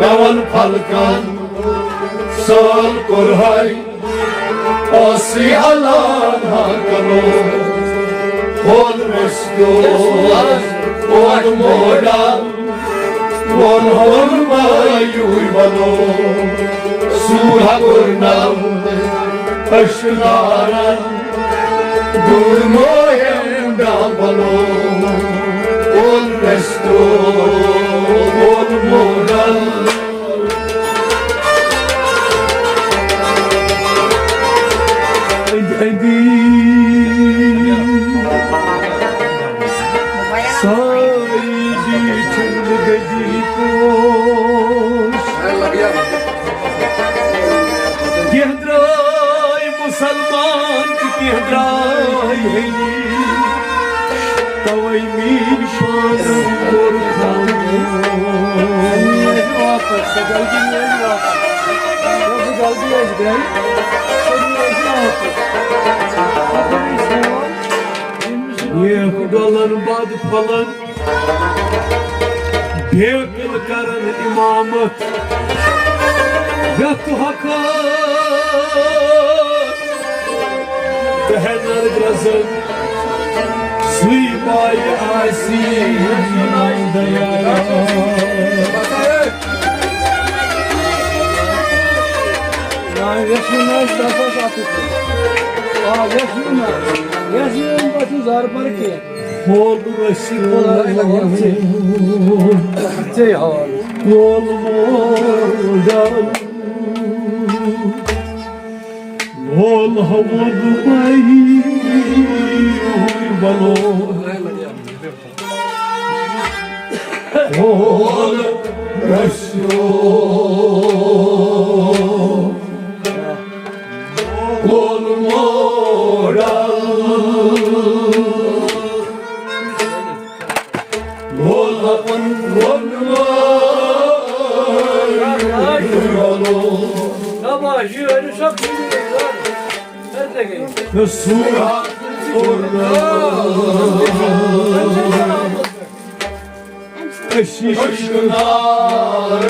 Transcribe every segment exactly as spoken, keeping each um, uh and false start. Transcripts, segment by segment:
پٮ۪وان فلکن سٲل کوٚرہَے، ٲسٕے اعلان ہا کنو۔ ہول رستو، ہول موڈا، وون ہون مایوٗر بنو۔ سوٗرا کوٚرنم اشکارن، دوٗر موہم ڈابلو۔ ہول رستو، ہول موڈا۔ أنٛدۍ أنٛدۍ سٲری بیٖٹھۍ گٔدی پوش۔ کینٛہہ درٛاے مُسلمان تہٕ کینٛہہ درٛاے ہیٚنٛدۍ۔ توے میٖر پانن کوٚر خاموش۔ واپس، سۄ غلطی نہٕ حظ واپس۔ سۄ غلطی حظ گٔے۔ سۄ نہٕ حظ واپس۔ یہِ ڈۄلن بد پھۄلن، بیقل کرن امامت۔ یتھ حقس پہنر گرزن، سُے پایہِ آسی دیا۔ آ، یۄس یہِ نہ آسہِ، تَتھ آسہِ اَتھٕ سۭتۍ۔ آ، یۄس یہِ نہ آسہِ، یۄس یہِ نہ آسہِ، زارٕ پَرٕ کینٛہہ۔ ہول رسی، ہول ژے حوالہٕ۔ ہول موڈل، ہول ہول بنو۔ ہول رسیو، ہول موڈل۔ لول اپن لول نماز۔ شاباش، یہِ أنِو سا۔ سورہ قرآن۔ أشی اشکنار۔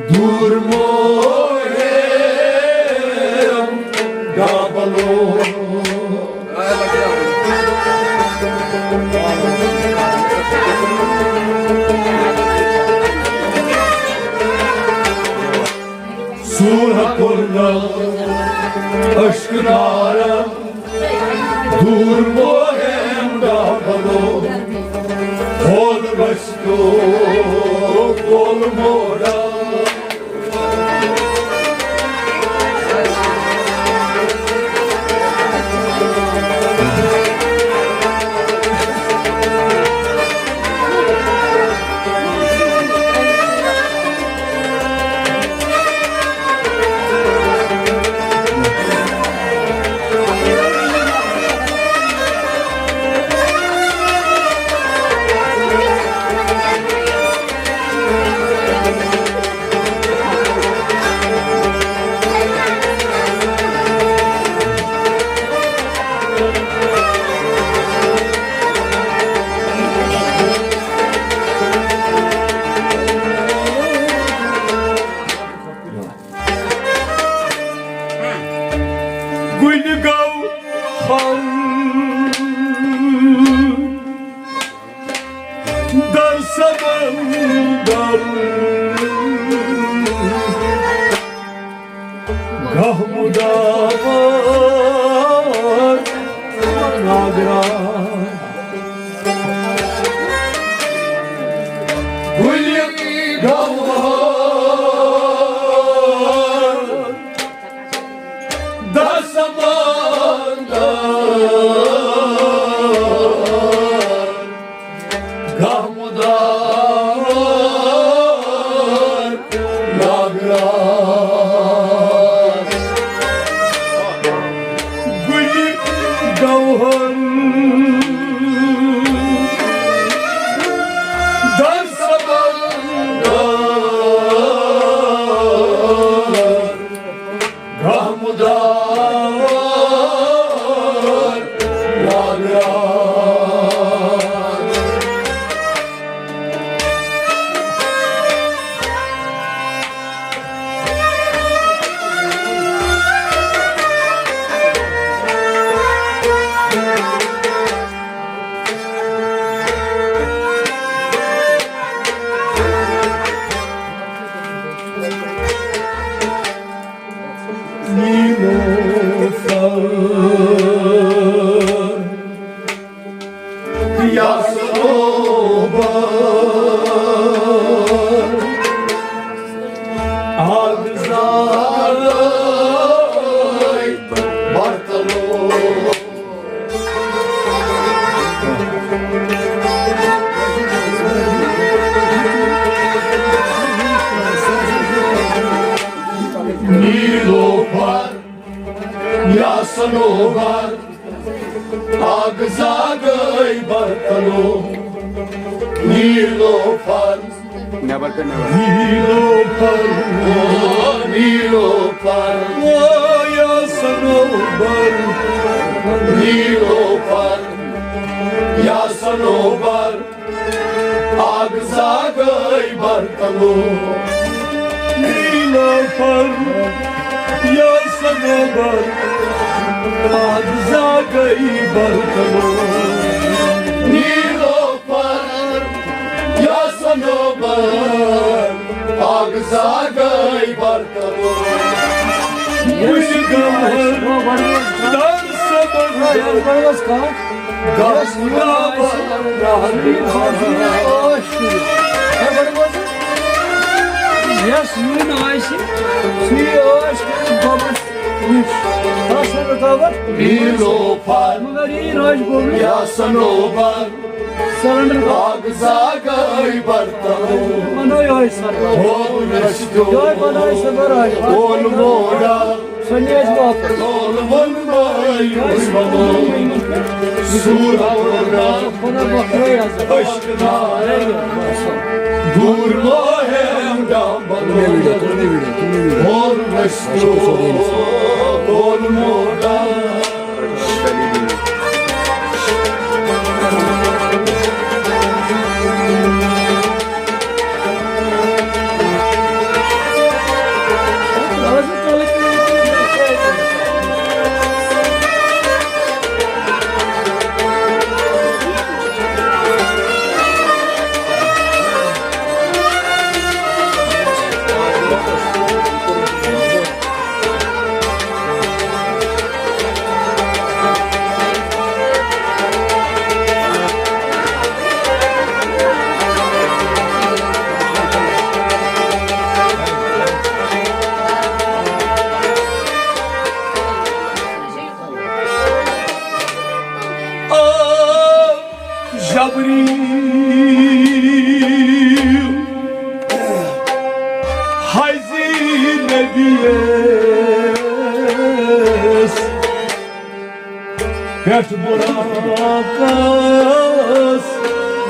دوٗر موہم ڈابلو۔ سورہ کوٚرنل اشکنارن۔ دوٗر موہم ڈابلو، ہول رستو، ہول موڈا۔ گُلہِ گوہر در سمندر، گاہ مداوار ناگرا۔ گُلہِ گوہر دس باندا گاہ مدار ناگراز۔ گُلہِ گوہر دس باندا گاہ مدار ناگراز۔ نیلوفر یا صنوبر، اکھ زاگے برتلو۔ نیلوفر، نٮ۪بر کٔر نٮ۪بر۔ نیلوفر، او نیلوفر، او یا صنوبر۔ نیلوفر یا صنوبر، اکھ زاگے برتلو۔ نیلوفر یا صنوبر، اکھ زاگے برتلو۔ نیلوفر یا صنوبر، اکھ زاگے برتلو۔ وٕچھ گوہر در صبر۔ یس یُن آسہِ، سُہ یی عٲش کٔرِتھ بَبَس نِش۔ تَس چھَنہٕ رُکاوَٹ۔ نیلوفر مگر یی راج گوبند۔ یا صنوبر، سرنڈر۔ اکھ زاگے برتلو۔ وَنو یِہوٚے سرنڈر۔ ہو نشتو۔ یِہوٚے بَنٲے سُہ راج۔ اول موڈا۔ سۄ نی اَسہِ واپس۔ اول وَن مایوس وَنو۔ سورہ ورنہ۔ خدا بخشے اَسہِ۔ عشق نہ۔ دوٗر ماہم ڈامبل۔ اور وشتو۔ اور موڈا۔ جبریل حضی نبیس پٮ۪ٹھ براقس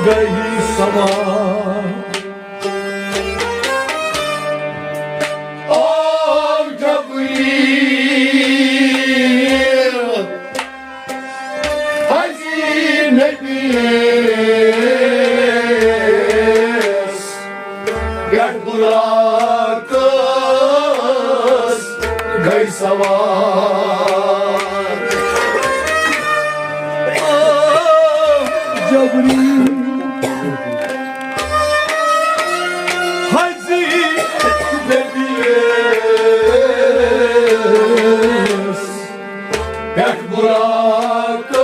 گٔیی سوار۔ آو جبریل حضی نبیس پٮ۪ٹھ براقس گٔے سوار۔ آو جبریل حضی نبیس پٮ۪ٹھ براقس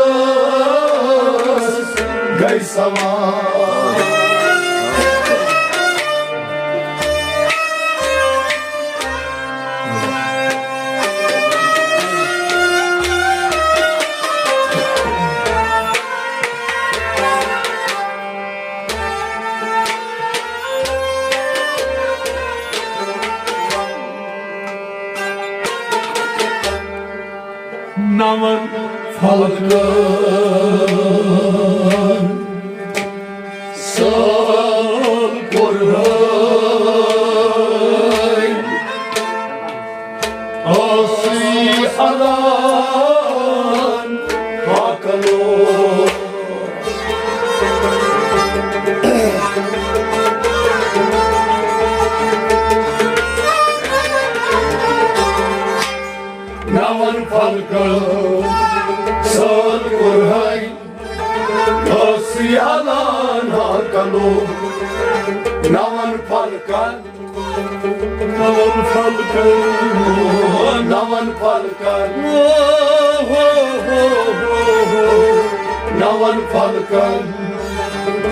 گٔے سوار۔ نَوَن فلکن سٲل کوٚرہَے۔ ٲسٕے اعلان حق لوگ۔ نَوَن فلکن سٲل کوٚرہَے، ٲسٕے اعلان حق لوگ۔ نَوَن فلکن، نَوَن فلکن، نَوَن فلکن، نَوَن فلکن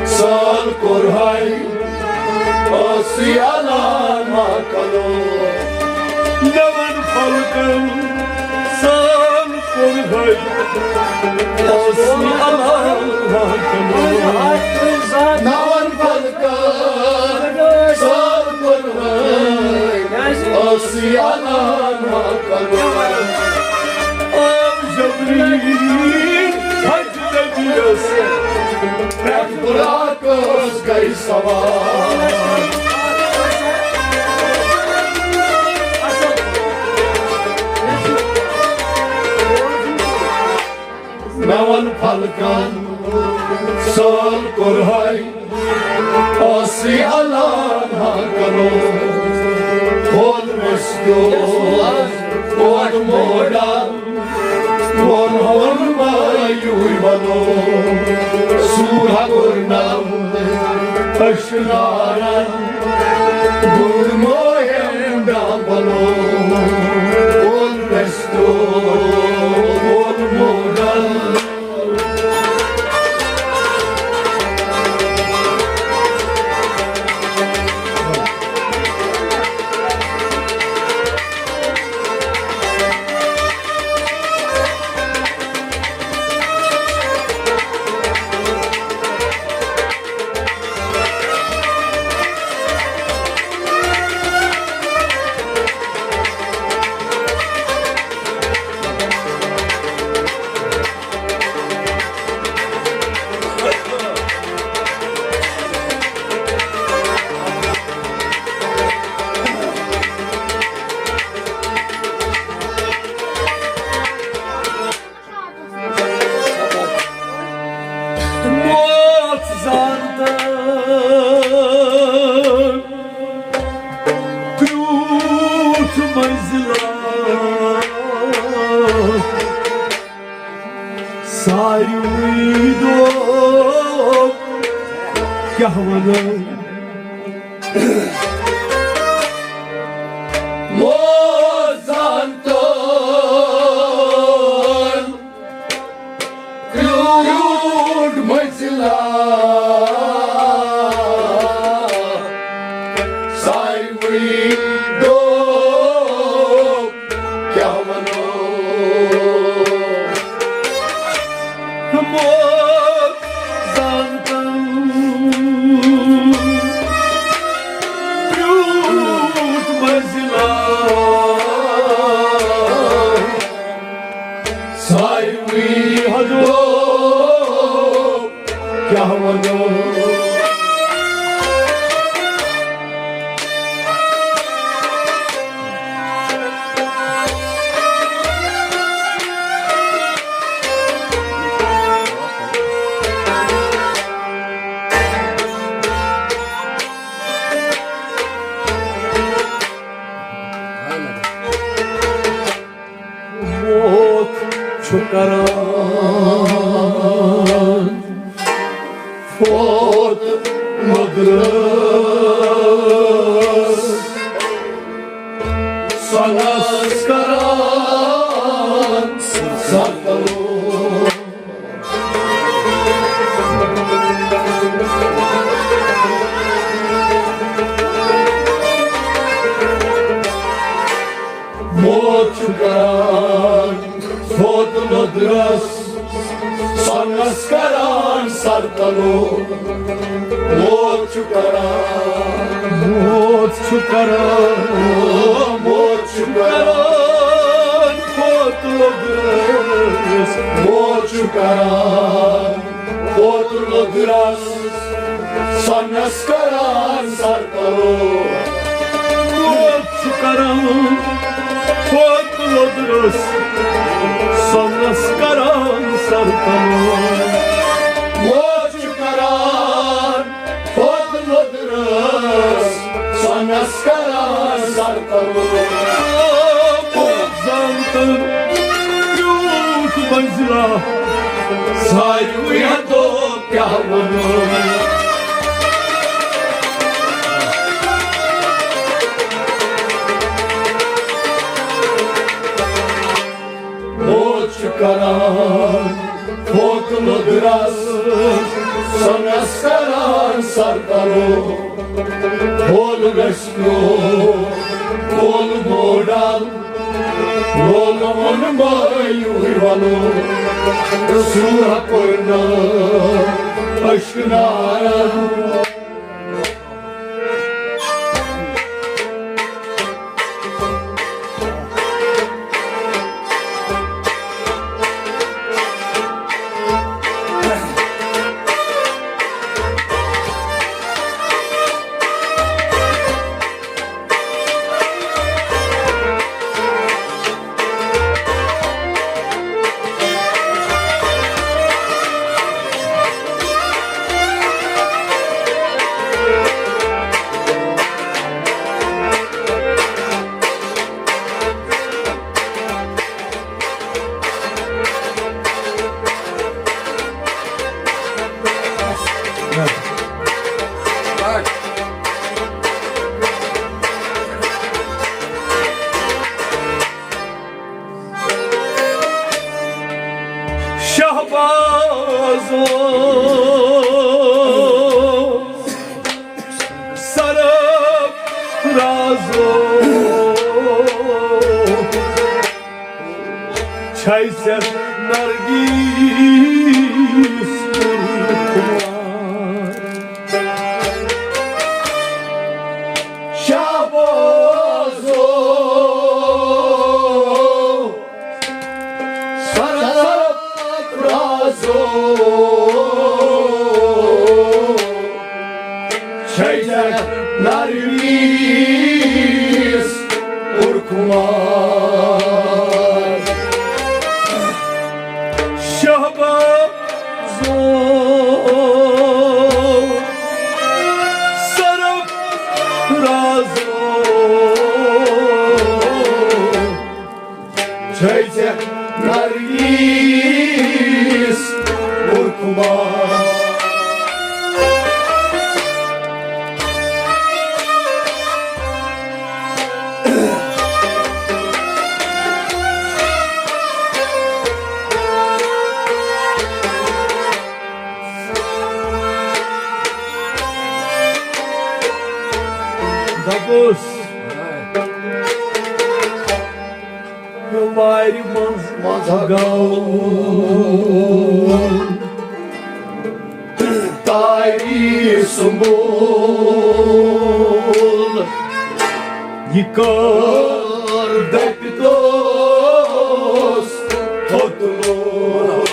سٲل کوٚرہَے، ٲسٕے اعلان حق لوگ۔ نَوَن فلکن سٲل کوٚرہَے، ٲسٕے اعلان حق لوگ۔ براق ٲس گٔے سوار۔ مےٚ ووٚن فلکن سٲل کوٚرہے، ٲسٕے اعلان ہا کرو۔ کھول مےٚ سیوٚد کوٚر موڑا، ووٚن ہون ما یوٗے وَنو۔ سوٗرا کوٚر نم أشنارن، بُرمویم ڈابلو۔ کھول مےٚ سیوٚد کوٚر موڑا۔ موت زانتن کرٛوٗٹھ مٔنٛزِلا، ساروٕے دوٚپ کیٛاہ وَنو۔ موت زانتن کرٛوٗٹھ مٔنٛزِلا، ساروٕے دوٚپ کیٛاہ وَنو۔ موت زانتن کرٛوٗٹھ مٔنٛزِلا، ساروٕے حدو کیٛاہ وَنو۔ موت چھُ کران فوت مدرس، سۄنس کران سرتلو۔ موت چھُ کران فوت مدرس، سۄنس کران سرتلو۔ موت چھُ کران، موت چھُ کران، موت چھُ کران فوت مدرس۔ موت چھُ کران فوت مدرس، سۄنس کران سرتلو۔ موت چھُ کران فوت مدرس، سۄنس کران سرتلو۔ موت چھُ کران فوت مدرس، سۄنس کران سرتلو۔ زانتن کرٛوٗٹھ مٔنٛزِلا، ساروٕے حدو کیٛاہ وَنو۔ موت چھُ کران فوت مدرس، سۄنس کران سرتلو۔ کھول مےٚ سیوٚد کوٚر موڑا، ووٚن ووٚن مایوٗر وَنو۔ سوٗرا کوٚر نم أشنارن۔ رازو، سرف رازو، چھے ژےٚ نرگیس پوٚرمُت۔ شہبازو، سرف رازو، چھے ژےٚ نرگیس پوٚرمُت۔ شہبازو، سرف رازو، چھے ژےٚ نرگیس پوٚرمُت۔ دپُس، وارِ منٛز منٛز گوٚو تاری سنبل۔ یہِ کٔر دپہِ دوس تھوٚد لوٚگ۔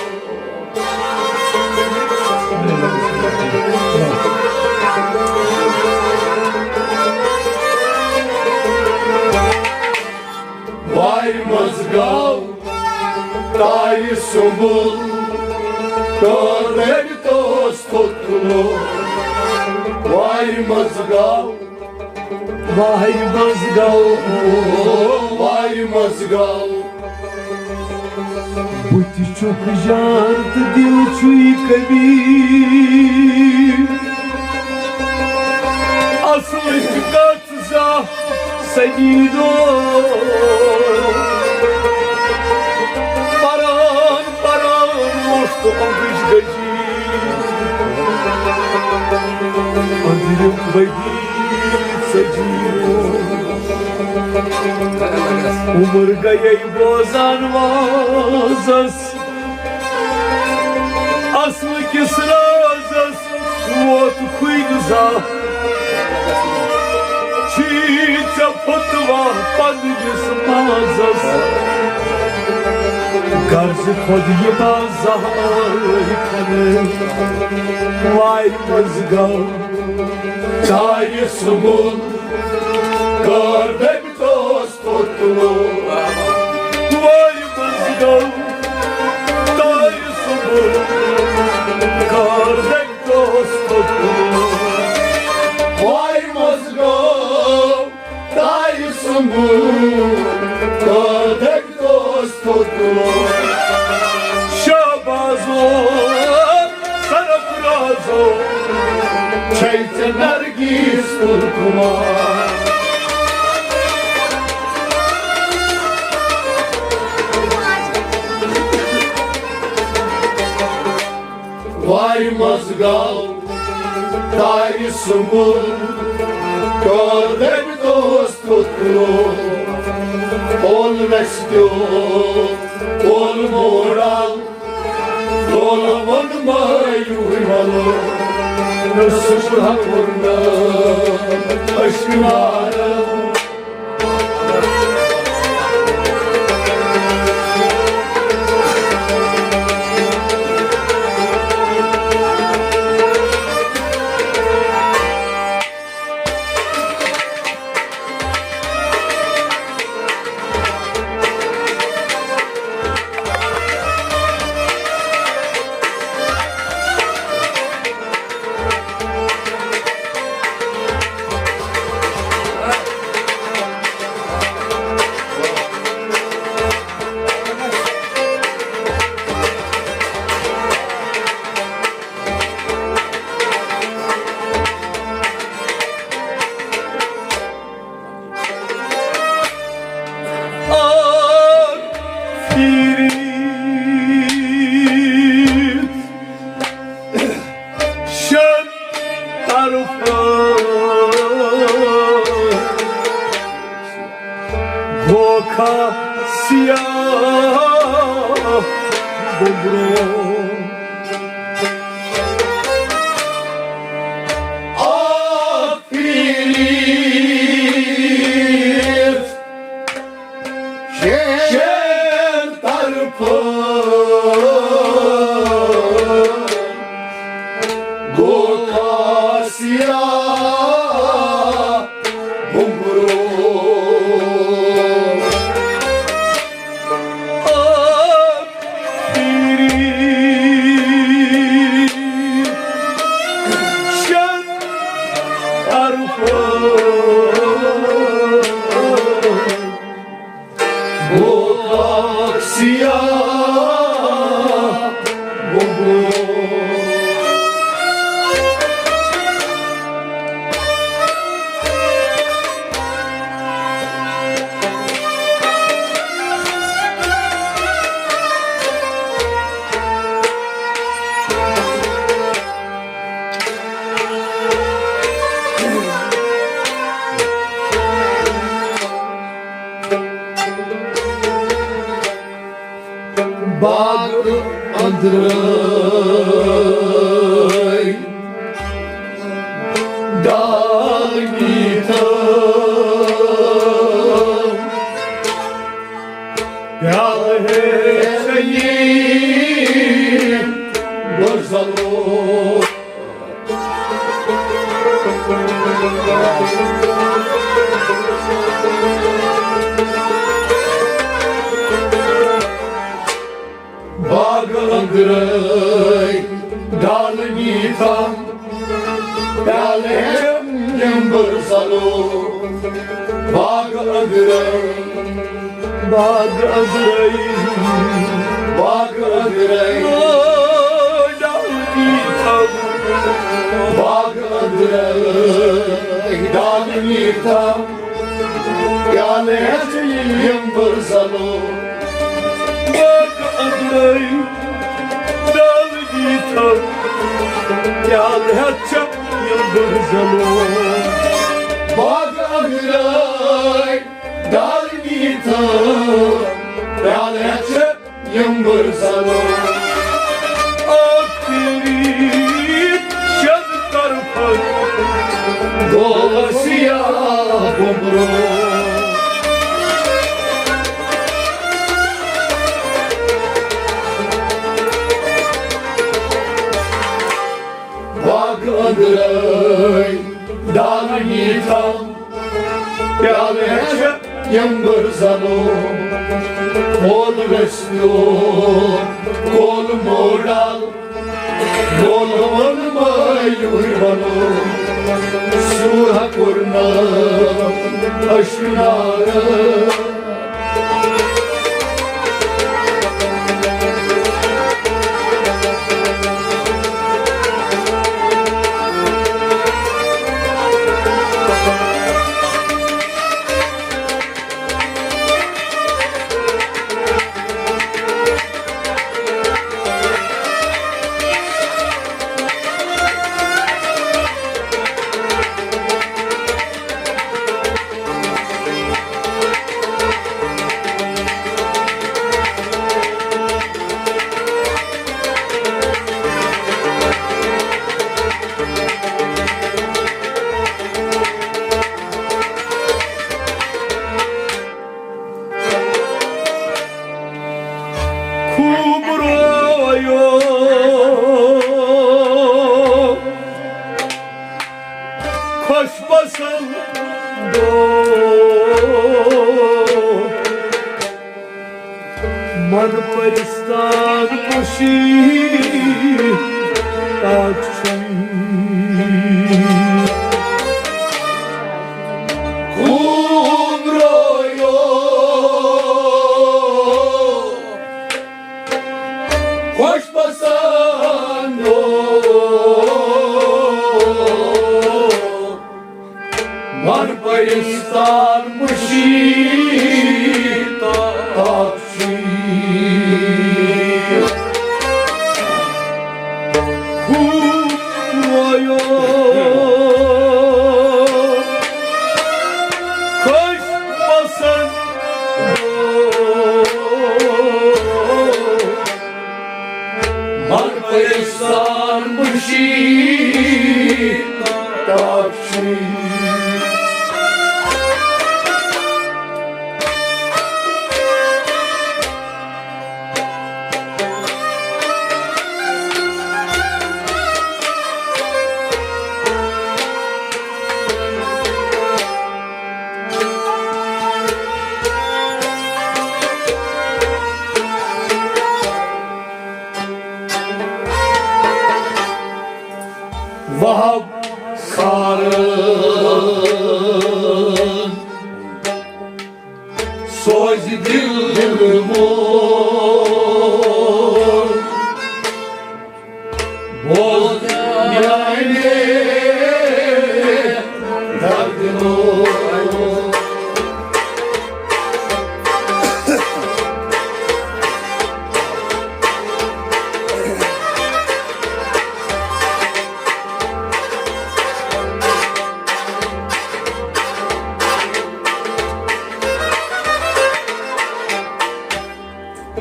وارِ منٛز گوٚو تاری سنبل، کٔر دپہِ دوس تھوٚد لوٚگ۔ وارِ منٛز گوٚو، وارِ منٛز گوٚو، وارِ منٛز گوٚو۔ بہٕ تہِ چھُکھ جان تہٕ دِل چھُے کبیر۔ اصلٕچ کتھ زانٛہہ سنیدو۔ پران پران ووٚتھ أنٛدٕرِس گٔجی۔ أنٛدرِم بٔگی ژٔجی۔ عمر گٔیے بوزان وازس، اصل کِس رازس ووت کھُنہِ زانٛہہ۔ چھی ژےٚ فتوا پننِس مازس، غرض خۄد یہِ ما زہار کھنہٕ۔ وارِ منٛز گوٚو تارِ سنبل، کٔر دپہِ دوس تھوٚد لوٚگ۔ وارِ منٛز گوٚو تارِ سنبل، کٔر دپہِ دوس تھوٚد لوٚگ۔ وارِ منٛز گوٚو تارِ سنبل، کٔر دپہِ دوس تھوٚد لوٚگ۔ شہبازو، سرف رازو، چھے ژےٚ نرگیس پوٚرمُت۔ وارِ منٛز گوٚو تارِ سنبل، کٔر دپہِ دوس تھوٚد لوٚگ۔ اول ویٚسہِ پیوٚو، اول موڑل، اول ووٚن مایوٗس وَلہٕ۔ نہ سُہ ہا کوٚر نہٕ أچھ کنارٕ۔ ڈال میٖٹھا، پیالہٕ ہے چیٚیہِ بُرزلو۔ باغہٕ أنٛدرَے ڈال میٖٹھا، پیالہٕ ہٮ۪تھ یِم بُرزلو۔ باغہٕ أنٛدرَے، باغہٕ أنٛدرَے، باغہٕ أنٛدرَے، ڈال میٖٹھا۔ باغہٕ أنٛدرَے ڈال میٖٹھا، پیالہٕ ہٮ۪تھ یِم بُرزلو۔ باغہٕ أنٛدرَے ڈال میٖٹھا، پیالہٕ ہٮ۪تھ چھِ یِم بُرزلو۔ باغہٕ أنٛدرَے ڈال میٖٹھا، پیالہٕ ہٮ۪تھ چھِ یِم بُرزلو۔ آ پیٖرِتھ شٮ۪ن طرفن گوٚو سیاہ بُمرو۔ باغہٕ أنٛدرَے ڈال میٖٹھا، پیالہٕ ہٮ۪تھ چھِ یِم بُرزلو۔ کول ویسیو، کول موڈل، کول وَن مایوٗر وَنو۔ سوٗرہ کوٚر نہٕ اشنارٕ۔ خوٗب رویو خۄش پسندو، من پرستان خوشی تاک چھُے۔ خوٗب رویو خۄش پسندو، من پرستان مشیت تاک چھُے۔ خوٗب رویو خۄش پسند من پرستان مشیت تاک چھُے۔ وہب کھارن سوزِ دِل وول۔ بوز میانہِ دردِ لول۔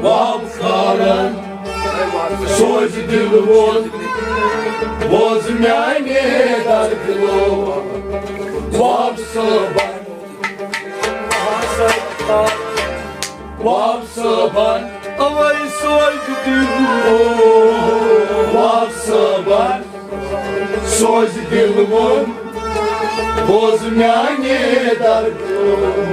واب کھارن سوز دِل وول، بوز میانہِ دردِ لول۔ واب صٲبن، واب صٲبن، اوے سوز دِل وول۔ واب صٲبن، سوز دِل وول، بوز میانہِ دردِ لول۔